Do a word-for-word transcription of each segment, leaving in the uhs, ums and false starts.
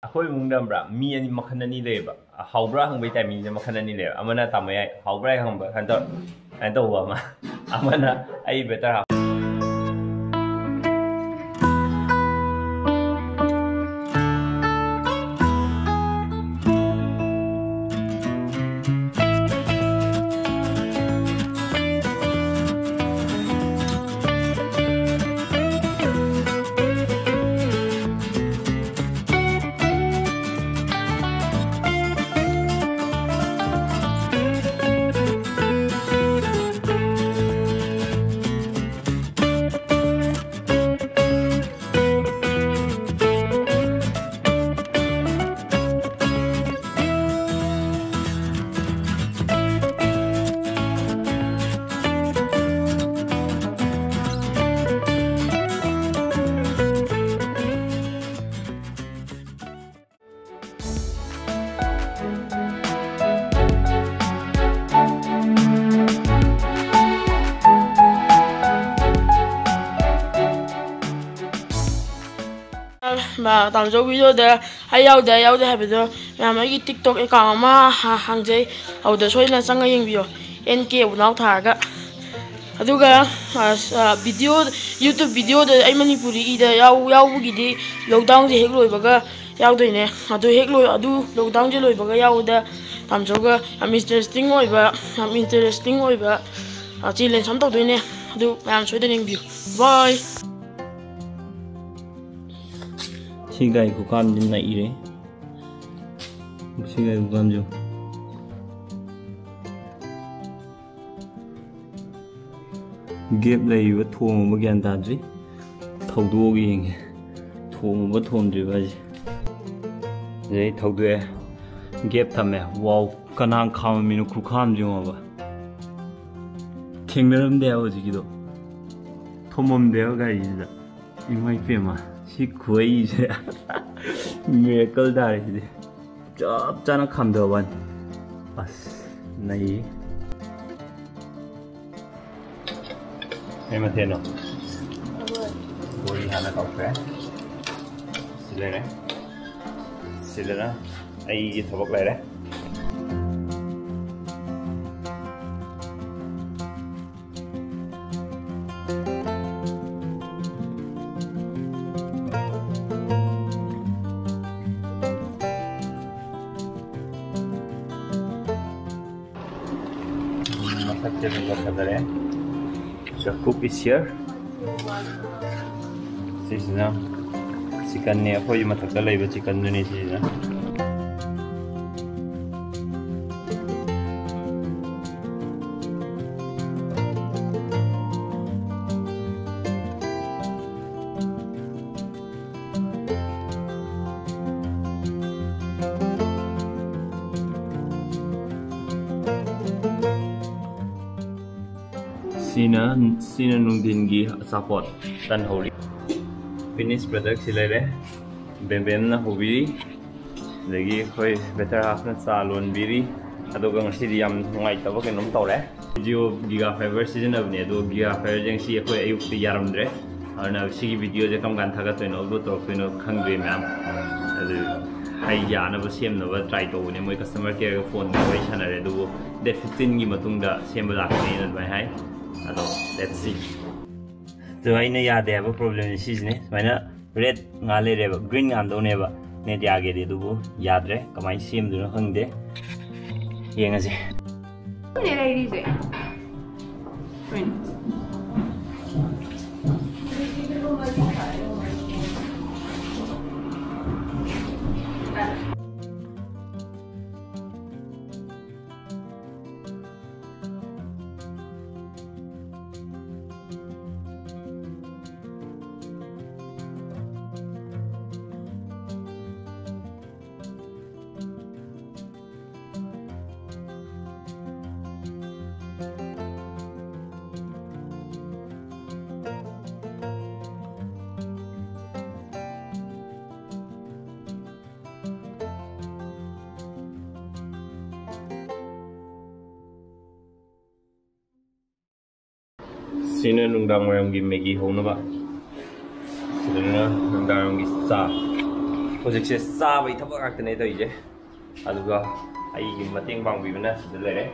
ꯑꯩꯈꯣꯏ ꯏꯃꯨꯡꯗ ꯈꯪꯕ꯭ꯔꯥ, ꯃꯤ ꯑꯅꯤ, ꯃꯈꯜ ꯑꯅꯤ ꯂꯩꯌꯦꯕ꯫ ꯍꯥꯎꯕ꯭ꯔꯥ ꯍꯪꯕꯒꯤ ꯇꯥꯏꯃꯤꯡꯗ ꯃꯈꯜ ꯑꯅꯤ ꯂꯩꯌꯦꯕ꯫ ꯑꯃꯅ ꯇꯥꯃꯣ ꯌꯥꯏ, ꯍꯥꯎꯕ꯭ꯔꯥ ꯍꯪꯕ ꯀꯩꯅꯣ ꯇꯧ-, ꯀꯩꯅꯣ ꯇꯧꯕ ꯑꯃ꯫ ꯑꯃꯅ ꯑꯩ ꯕꯦꯇꯔ ꯍꯥꯎ- ꯃꯥ ꯇꯥꯃꯣꯆꯧ ꯚꯤꯗꯤꯑꯣꯗ ꯑꯩ ꯌꯥꯎꯗꯦ, ꯑꯩ ꯌꯥꯎꯗꯦ ꯍꯥꯏꯕꯗꯣ ꯃꯌꯥꯝ, ꯑꯩꯒꯤ TikTok account ꯑꯃ ꯍꯥ-, ꯍꯥꯡꯖꯩ, ꯑꯗꯨꯗ ꯁꯣꯏꯗꯅ ꯆꯪꯉ ꯌꯦꯡꯕꯤꯌꯣ, N K ꯎꯅꯥꯎ ꯊꯥꯔꯒ꯫ ꯑꯗꯨꯒ, ꯑ, ꯑ, ꯚꯤꯗꯤꯑꯣ, YouTube ꯚꯤꯗꯤꯑꯣꯗ ꯑꯩ ꯃꯅꯤꯄꯨꯔꯤꯗ ꯌꯥꯎ-, ꯌꯥꯎꯕꯒꯤꯗꯤ lockdownꯁꯦ ꯍꯦꯛ ꯂꯣꯏꯕꯒ ꯌꯥꯎꯗꯣꯏꯅꯦ꯫ ꯑꯗꯨ ꯍꯦꯛ ꯂꯣꯏ-, ꯑꯗꯨ lockdownꯁꯦ ꯂꯣꯏꯕꯒ ꯌꯥꯎꯕꯗ ꯇꯥꯃꯣꯆꯧꯒ ꯌꯥꯝ interesting ꯑꯣꯏꯕ, ꯌꯥꯝ interesting ꯑꯣꯏꯕ, ꯑ, challenge ꯑꯃ ꯇꯧꯗꯣꯏꯅꯦ꯫ ꯑꯗꯨ ꯃꯌꯥꯝ ꯁꯣꯏꯗꯅ ꯌꯦꯡꯕꯤꯌꯨ꯫ Bye꯫ ꯁꯤ ꯒꯥꯔꯤ ꯈꯨꯀꯥꯝꯗꯤ ꯅꯩꯔꯦ꯫ ꯁꯤ ꯒꯥꯔꯤ ꯈꯨꯀꯥꯝꯁꯨ꯫ Gap ꯂꯩꯔꯤꯕ ꯊꯣꯡꯉꯕ ꯒ꯭ꯌꯥꯟ ꯇꯥꯗ꯭ꯔꯤ꯫ ꯊꯧꯗꯣꯛꯑꯒ ꯌꯦꯡꯒꯦ꯫ ꯊꯣꯡꯉꯕ ꯊꯣꯡꯗ꯭ꯔꯤꯕ ꯍꯥꯏꯁꯦ꯫ ꯑꯗꯩ ꯊꯧꯗꯣꯛꯑꯦ꯫ Gap ꯊꯝꯃꯦ꯫ Wow, ꯀꯅꯥ ꯈꯥꯝꯃꯝꯃꯤꯅꯣ ꯈꯨꯈꯥꯝꯁꯦ ꯌꯦꯡꯉꯣꯕ꯫ ꯊꯦꯡꯅꯔꯝꯗꯦ ꯍꯥꯏꯕ ꯍꯧꯖꯤꯛꯀꯤꯗꯣ꯫ ꯊꯣꯝꯃꯝꯗꯦ ꯍꯥꯏꯕ ꯒꯥꯔꯤꯁꯤꯗ꯫ ꯏꯃꯥ ꯏꯄꯦꯝꯃ, ꯁꯤ ꯈꯨꯍꯩꯁꯦ miracle ꯇꯥꯔꯦ ꯁꯤꯗꯤ꯫ ꯆꯞ ꯆꯥꯅ ꯈꯥꯝꯗꯕ ꯋꯥꯅꯤ꯫ ꯑꯁ, ꯅꯩ꯫ ꯀꯩ ꯃꯊꯦꯜꯅꯣ? ꯕꯣꯔꯤ ꯍꯥꯟꯅ ꯇꯧꯈ꯭ꯔꯦ꯫ ꯁꯤ ꯂꯩꯔꯦ꯫ ꯁꯤꯗꯅ ꯑꯩꯒꯤ ꯊꯕꯛ ꯂꯩꯔꯦ꯫ ꯃꯊꯛꯇ ꯂꯧꯈꯠꯈꯔꯦ꯫ So, cook is here. ꯁꯤꯁꯤꯅ ꯆꯤꯀꯟꯅꯦ, ꯑꯩꯈꯣꯏꯒꯤ ꯃꯊꯛꯇ ꯂꯩꯕ ꯆꯤꯀꯟꯗꯨꯅꯤ ꯁꯤꯁꯤꯅ꯫ ꯁꯤꯅ, ꯁꯤꯅ ꯅꯨꯡꯊꯤꯟꯒꯤ ꯑꯆꯥꯄꯣꯠ ꯇꯟ ꯍꯧꯔꯤ꯫ Finished product ꯁꯤ ꯂꯩꯔꯦ꯫ ꯕꯦꯝꯕꯦꯝꯅ ꯍꯧꯕꯤꯔꯤ꯫ ꯑꯗꯒꯤ ꯑꯩꯈꯣꯏ ꯕꯦꯇꯔ ꯍꯥꯐꯅ ꯆꯥ ꯂꯣꯟꯕꯤꯔꯤ꯫ ꯑꯗꯨꯒ ꯉꯁꯤꯗꯤ ꯌꯥꯝ ꯅꯨꯡꯉꯥꯏꯇꯕ ꯀꯩꯅꯣꯝ ꯇꯧꯔꯦ꯫ ꯖꯤꯑꯣ ꯒꯤꯒꯥ ꯐꯥꯏꯕꯔ ꯁꯤꯖꯤꯟꯅꯕꯅꯦ, ꯑꯗꯣ ꯒꯤꯒꯥ ꯐꯥꯏꯕꯔꯁꯦ ꯉꯁꯤ ꯑꯩꯈꯣꯏ ꯑꯌꯨꯛꯇ ꯌꯥꯔꯝꯗ꯭ꯔꯦ꯫ ꯑꯗꯨꯅ ꯁꯤꯒꯤ ꯚꯤꯗꯤꯑꯣꯁꯦ ꯀꯔꯝ ꯀꯥꯟꯗ ꯊꯥꯒꯠꯇꯣꯏꯅꯣ, ꯑꯞꯂꯣꯗ ꯇꯧꯔꯛꯇꯣꯏꯅꯣ ꯈꯪꯗ꯭ꯔꯦ ꯃꯌꯥꯝ꯫ ꯑꯗꯨ ꯍꯩ ꯌꯥꯅꯕ ꯁꯦꯝꯅꯕ ꯇ꯭ꯔꯥꯏ ꯇꯧꯕꯅꯦ, ꯃꯣꯏ ꯀꯁꯇꯃꯔ ꯀꯦꯌꯔꯒ ꯐꯣꯟꯗ ꯋꯥꯔꯤ ꯁꯥꯟꯅꯔꯦ, ꯑꯗꯨꯕꯨ ꯗꯦꯠ ꯐꯤꯐꯇꯤꯟꯒꯤ ꯃꯇꯨꯡꯗ ꯁꯦꯝꯕ ꯂꯥꯛꯀꯅꯤꯅ ꯑꯗꯨꯃꯥꯏꯅ ꯍꯥꯏ꯫ ꯑꯗꯣ let's see꯫ ꯑꯗꯣ ꯑꯩꯅ ꯌꯥꯗꯦ ꯍꯥꯏꯕ ꯄ꯭ꯔꯣꯕ꯭ꯂꯦꯝꯁꯦ ꯁꯤꯁꯤꯅꯦ, ꯁꯨꯃꯥꯏꯅ ꯔꯦꯗ ꯉꯥ ꯂꯩꯔꯦꯕ, ꯒ꯭ꯔꯤꯟ ꯉꯥꯟꯗꯧꯅꯦꯕ ꯅꯦꯠ ꯌꯥꯒꯦꯗꯤ, ꯑꯗꯨꯕꯨ ꯌꯥꯗ꯭ꯔꯦ꯫ ꯀꯃꯥꯏꯅ ꯁꯦꯝꯗꯣꯏꯅꯣ ꯈꯪꯗꯦ, ꯌꯦꯡꯉꯁꯦ꯫ ꯅꯦ ꯂꯩꯔꯤꯁꯦ꯫ ꯐ꯭ꯔꯦꯟ꯫ ꯁꯤꯅ ꯅꯨꯡꯗꯥꯡ ꯋꯥꯏꯔꯝꯒꯤ ꯃꯦꯒꯤ ꯍꯧꯅꯕ꯫ ꯁꯤꯗꯅ ꯅꯨꯡꯗꯥꯡ ꯋꯥꯏꯔꯝꯒꯤ ꯆꯥ꯫ ꯍꯧꯖꯤꯛꯁꯦ ꯆꯥꯕꯒꯤ ꯊꯕꯛ ꯉꯥꯛꯇꯅꯦ ꯇꯧꯔꯤꯁꯦ꯫ ꯑꯗꯨꯒ ꯑꯩꯒꯤ ꯃꯇꯦꯡ ꯄꯥꯡꯕꯤꯕꯅ ꯁꯤꯗ ꯂꯩꯔꯦ꯫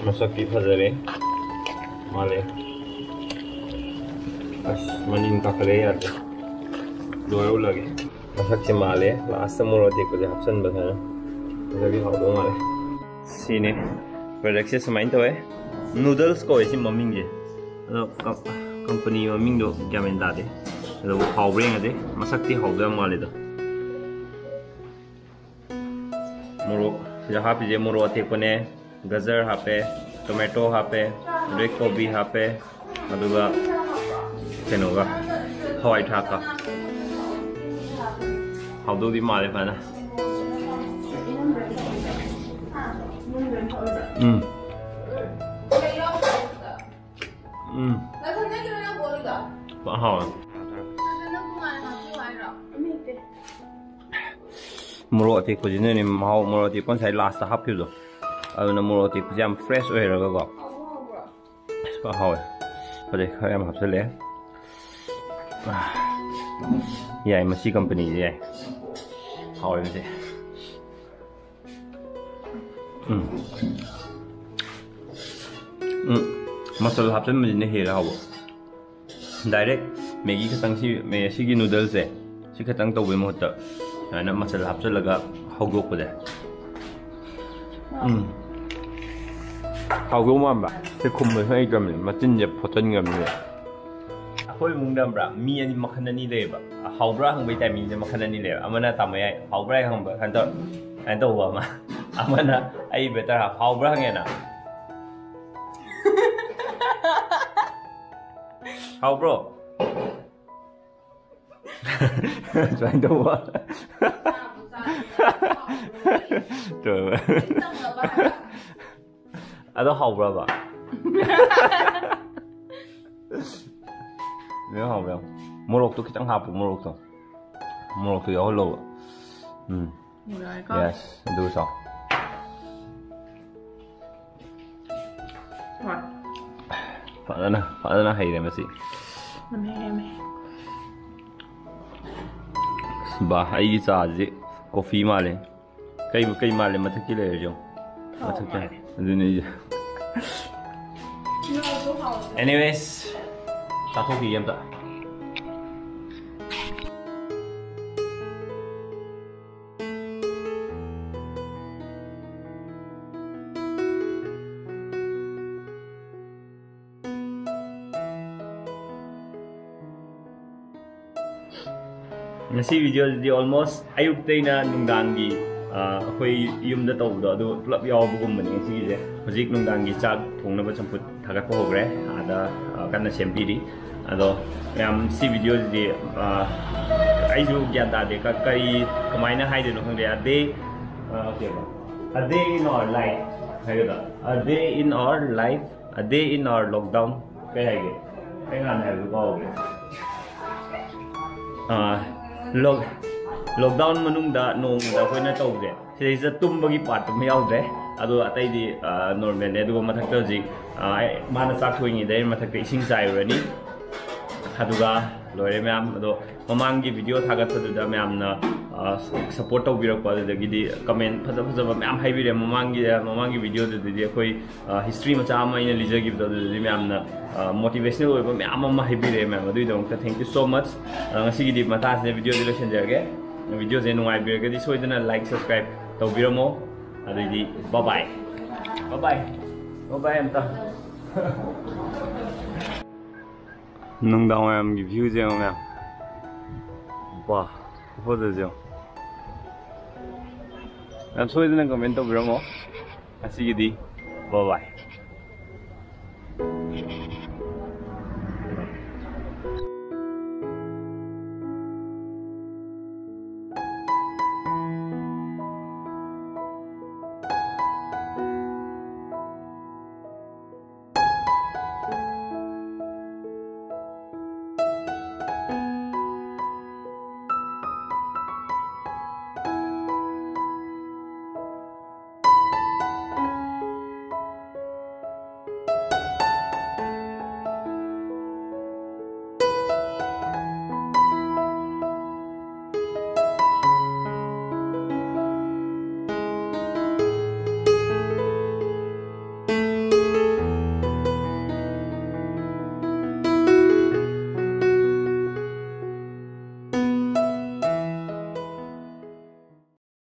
ꯃꯁꯛꯇꯤ ꯐꯖꯔꯦ꯫ ꯃꯥꯜꯂꯦ꯫ ꯑꯁ, ꯃꯅꯤꯡ ꯀꯥꯈꯠꯂꯛꯑꯦ, ꯌꯥꯗ꯭ꯔꯦ꯫ ꯂꯣꯏꯔ ꯎꯠꯂꯒꯦ꯫ ꯃꯁꯛꯁꯦ ꯃꯥꯜꯂꯦ꯫ ꯂꯥꯁꯇ ꯃꯣꯔꯣꯛ ꯑꯇꯦꯛꯄꯁꯦ ꯍꯥꯞꯆꯤꯟꯕ ꯁꯨꯃꯥꯏꯅ꯫ ꯃꯁꯛꯇꯤ ꯍꯥꯎꯗꯧ ꯃꯥꯜꯂꯦ꯫ ꯁꯤꯅꯦ꯫ ꯄ꯭ꯔꯗꯛꯁꯦ ꯁꯨꯃꯥꯏꯅ ꯇꯧꯋꯦ꯫ ꯅꯨꯗꯜꯁ ꯀꯧꯋꯦ ꯁꯤ ꯃꯃꯤꯡꯁꯦ꯫ ꯑꯗꯣ ꯀꯝ-, ꯀꯝꯄꯅꯤ ꯃꯃꯤꯡꯗꯣ ꯒ꯭ꯌꯥꯟ ꯃꯦꯟ ꯇꯥꯗꯦ꯫ ꯑꯗꯨꯕꯨ ꯍꯥꯎꯕ꯭ꯔꯥ ꯌꯦꯡꯉꯁꯦ꯫ ꯃꯁꯛꯇꯤ ꯍꯥꯎꯗꯧ ꯌꯥꯝ ꯃꯥꯜꯂꯦꯗ꯫ ꯃꯣꯔꯣꯛ ꯁꯤꯗ ꯍꯥꯞꯄꯤꯁꯦ ꯃꯣꯔꯣꯛ ꯑꯇꯦꯛꯄꯅꯦ, ꯒꯖꯔ ꯍꯥꯞꯄꯦ, ꯇꯣꯃꯦꯇꯣ ꯍꯥꯞꯄꯦ, ꯔꯦꯗ ꯀꯣꯕꯤ ꯍꯥꯞꯄꯦ, ꯑꯗꯨꯒ ꯀꯩꯅꯣꯒ, ꯍꯋꯥꯏ ꯊ꯭ꯔꯥꯛꯀ꯫ ꯍꯥꯎꯗꯧꯗꯤ ꯃꯥꯜꯂꯦ ꯐꯖꯅ꯫ ꯎꯝ꯫ ꯎꯝ꯫ ꯐꯖꯅ ꯍꯥꯎꯋꯦ꯫ ꯃꯣꯔꯣꯛ ꯑꯇꯦꯛꯄꯁꯤꯅꯅꯦ ꯃꯍꯥꯎ, ꯃꯣꯔꯣꯛ ꯑꯇꯦꯛꯄ ꯉꯁꯥꯏ ꯂꯥꯁꯇ ꯍꯥꯞꯈꯤꯕꯗꯣ, ꯑꯗꯨꯅ ꯃꯣꯔꯣꯛ ꯑꯇꯦꯛꯄꯁꯦ ꯌꯥꯝ ꯐ꯭ꯔꯦꯁ ꯑꯣꯏꯔꯒꯀꯣ꯫ ꯑꯁ, ꯐꯖꯅ ꯍꯥꯎꯋꯦ꯫ ꯐꯖꯩ, ꯈꯔ ꯌꯥꯝ ꯍꯥꯞꯆꯜꯂꯦ꯫ ꯌꯥꯏ, ꯃꯁꯤ ꯀꯝꯄꯅꯤꯁꯦ ꯌꯥꯏ꯫ ꯍꯥꯎꯋꯦ ꯃꯁꯤ꯫ ꯎꯝ꯫ ꯎꯝ꯫ ꯃꯆꯜ ꯍꯥꯞꯆꯤꯟꯕꯁꯤꯅ ꯍꯦꯜꯂꯦ ꯍꯥꯎꯕ꯫ ꯗꯥꯏꯔꯦꯛ ꯃꯦꯒꯤ ꯈꯛꯇꯪ ꯁꯤ, ꯃꯦ-, ꯁꯤꯒꯤ ꯅꯨꯗꯜꯁꯦ ꯁꯤ ꯈꯛꯇꯪ ꯇꯧꯕꯩ ꯃꯍꯨꯠꯇ ꯁꯨꯃꯥꯏꯅ ꯃꯆꯜ ꯍꯥꯞꯆꯤꯜꯂꯒ ꯍꯧꯗꯣꯛꯄꯁꯦ꯫ ꯎꯝ꯫ ꯍꯥꯎꯗꯧ ꯃꯥꯟꯕ꯫ ꯁꯤ ꯈꯨꯝꯕꯁꯨ ꯍꯩꯇ꯭ꯔꯕꯅꯤ, ꯃꯆꯤꯟꯁꯦ ꯐꯣꯠꯆꯟꯈ꯭ꯔꯕꯅꯤ꯫ ꯑꯩꯈꯣꯏ ꯏꯃꯨꯡꯗ ꯈꯪꯕ꯭ꯔꯥ, ꯃꯤ ꯑꯅꯤ, ꯃꯈꯜ ꯑꯅꯤ ꯂꯩꯌꯦꯕ꯫ ꯍꯥꯎꯕ꯭ꯔꯥ ꯍꯪꯕꯒꯤ ꯇꯥꯏꯃꯤꯡꯁꯦ ꯃꯈꯜ ꯑꯅꯤ ꯂꯩꯌꯦꯕ꯫ ꯑꯃꯅ ꯇꯥꯃꯣ ꯌꯥꯏ, "ꯍꯥꯎꯕ꯭ꯔꯥ?" ꯍꯪꯕ, ꯀꯩꯅꯣ ꯇꯧ-, ꯀꯩꯅꯣ ꯇꯧꯕ ꯑꯃ꯫ ꯑꯃꯅ ꯑꯩ ꯕꯦꯇꯔ ꯍꯥꯞ, "ꯍꯥꯎꯕ꯭ꯔꯥ?" ꯍꯪꯉꯦꯅ꯫ "ꯍꯥꯎꯕ꯭ꯔꯣ?" ꯁꯨꯃꯥꯏꯅ ꯇꯧꯕ꯫ ꯇꯧꯕ꯫ ꯑꯗꯣ ꯍꯥꯎꯕ꯭ꯔꯕ? ꯌꯥꯝ ꯍꯥꯎꯕ꯭ꯔꯥ? ꯃꯣꯔꯣꯛꯇꯣ ꯈꯤꯇꯪ ꯍꯥꯞꯄꯨ, ꯃꯣꯔꯣꯛꯇꯣ꯫ ꯃꯣꯔꯣꯛꯇꯣ ꯌꯥꯎꯍꯜꯂꯣꯕ꯫ ꯎꯝ꯫ ꯌꯥꯔꯦꯀꯣ? Yes, ꯑꯗꯨ ꯆꯥꯎ꯫ ꯍꯣꯏ꯫ ꯐꯖꯅ ꯐꯖꯅ ꯍꯩꯔꯦ ꯃꯁꯤ꯫ ꯃꯅꯦ, ꯃꯅꯦ꯫ ꯑꯁ, ꯕꯥ, ꯑꯩꯒꯤ ꯆꯥꯁꯤ ꯀꯣꯐꯤ ꯃꯥꯜꯂꯦ꯫ ꯀꯩ ꯀꯩ ꯃꯥꯜꯂꯦ ꯃꯊꯛꯀꯤ ꯂꯩꯔꯁꯨ? ꯊꯥꯎ ꯃꯊꯛꯇ꯫ ꯃꯥꯜꯂꯦ꯫ ꯑꯗꯨꯅꯦ ꯑꯩꯁꯦ꯫ ꯉꯥꯁꯨ ꯍꯥꯎꯋꯦ꯫ Anyways, ꯆꯥꯊꯣꯛꯈꯤꯒꯦ ꯑꯝꯇ꯫ ꯉꯁꯤ video ꯁꯤꯗꯤ almost ꯑꯌꯨꯛꯇꯩꯅ ꯅꯨꯡꯗꯥꯡꯒꯤ, ꯑ, ꯑꯩꯈꯣꯏ ꯌꯨꯝꯗ ꯇꯧꯕꯗꯣ ꯑꯗꯨ ꯄꯨꯂꯞ ꯌꯥꯎꯕꯒꯨꯝꯕꯅꯤ ꯉꯁꯤꯒꯤꯁꯦ꯫ ꯍꯧꯖꯤꯛ ꯅꯨꯡꯗꯥꯡꯒꯤ ꯆꯥꯛ ꯊꯣꯡꯅꯕ ꯆꯝꯐꯨꯠ ꯊꯥꯒꯠꯄ ꯍꯧꯈ꯭ꯔꯦ꯫ ꯑꯥꯗ, ꯑ, ꯀꯟꯅ ꯁꯦꯝꯕꯤꯔꯤ꯫ ꯑꯗꯣ ꯃꯌꯥꯝ, ꯁꯤ video ꯁꯤꯗꯤ, ꯑ, ꯑꯩꯁꯨ ꯒ꯭ꯌꯥꯟ ꯇꯥꯗꯦ, ꯀ-, ꯀꯔꯤ, ꯀꯃꯥꯏꯅ ꯍꯥꯏꯗꯣꯏꯅꯣ ꯈꯪꯗꯦ꯫ A day, ꯑ, ꯀꯩꯕ? A day in our life ꯍꯥꯏꯒꯗ꯭ꯔꯥ? A day in our life, a day in our lockdown꯫ ꯀꯩ ꯍꯥꯏꯒꯦ? ꯑꯩ ꯅꯍꯥꯟ ꯍꯥꯏꯕꯗꯨ ꯀꯥꯎꯈ꯭ꯔꯦ꯫ ꯑꯥ, ꯂꯣꯛ-, lockdown ꯃꯅꯨꯡꯗ ꯅꯣꯡꯃꯗ ꯑꯩꯈꯣꯏꯅ ꯇꯧꯕꯁꯦ, ꯁꯤꯗꯩꯁꯤꯗ ꯇꯨꯝꯕꯒꯤ part ꯑꯃ ꯌꯥꯎꯗ꯭ꯔꯦ꯫ ꯑꯗꯣ ꯑꯇꯩꯗꯤ, ꯑꯥ, normal ꯅꯦ꯫ ꯑꯗꯨꯒ ꯃꯊꯛꯇ ꯍꯧꯖꯤꯛ, ꯑꯥ, ꯑꯩ, ꯃꯥꯅ ꯆꯥꯛ ꯊꯣꯡꯉꯤꯉꯩꯗ ꯑꯩ ꯃꯊꯛꯇ ꯏꯁꯤꯡ ꯆꯥꯏꯔꯨꯔꯅꯤ꯫ ꯑꯗꯨꯒ ꯂꯣꯏꯔꯦ ꯃꯌꯥꯝ꯫ ꯑꯗꯣ ꯃꯃꯥꯡꯒꯤ video ꯊꯥꯒꯠꯄꯗꯨꯗ ꯃꯌꯥꯝꯅ, ꯑꯥ, support ꯇꯧꯕꯤꯔꯛꯄ, ꯑꯗꯨꯗꯒꯤꯗꯤ comment ꯐꯖ ꯐꯖꯕ ꯃꯌꯥꯝ ꯍꯥꯏꯕꯤꯔꯦ꯫ ꯃꯃꯥꯡꯒꯤ, ꯃꯃꯥꯡꯒꯤ video ꯗꯨꯗꯗꯤ ꯑꯩꯈꯣꯏ, ꯑꯥ, history ꯃꯆꯥ ꯑꯃ ꯑꯩꯅ ꯂꯤꯖꯈꯤꯕꯗꯣ, ꯑꯗꯨꯗꯗꯤ ꯃꯌꯥꯝꯅ, ꯑꯥ, motivational ꯑꯣꯏꯕ ꯃꯌꯥꯝ ꯑꯃ ꯍꯥꯏꯕꯤꯔꯛꯑꯦ ꯃꯌꯥꯝ꯫ ꯑꯗꯨꯒꯤꯗꯃꯛꯇ thank you so much꯫ ꯑꯥ, ꯉꯁꯤꯒꯤꯗꯤ ꯃꯇꯥꯡꯁꯤꯗ video ꯁꯤ ꯂꯣꯏꯁꯤꯟꯖꯔꯒꯦ꯫ Video ꯁꯦ ꯅꯨꯡꯉꯥꯏꯕꯤꯔꯒꯗꯤ ꯁꯣꯏꯗꯅ like, subscribe ꯇꯧꯕꯤꯔꯝꯃꯣ꯫ ꯑꯗꯨꯗꯤ bye bye꯫ Bye bye꯫ Bye bye ꯑꯝꯇ꯫ ꯅꯨꯡꯗꯥꯡ ꯋꯥꯏꯔꯝꯒꯤ view ꯁꯦ ꯌꯦꯡꯉꯣ ꯃꯌꯥꯝ꯫ ꯋꯥ, ꯈꯨꯐꯖꯁꯦ ꯌꯦꯡꯉꯣ꯫ ꯌꯥꯝ ꯁꯣꯏꯗꯅ comment ꯇꯧꯕꯤꯔꯝꯃꯣ꯫ ꯉꯁꯤꯒꯤꯗꯤ bye bye꯫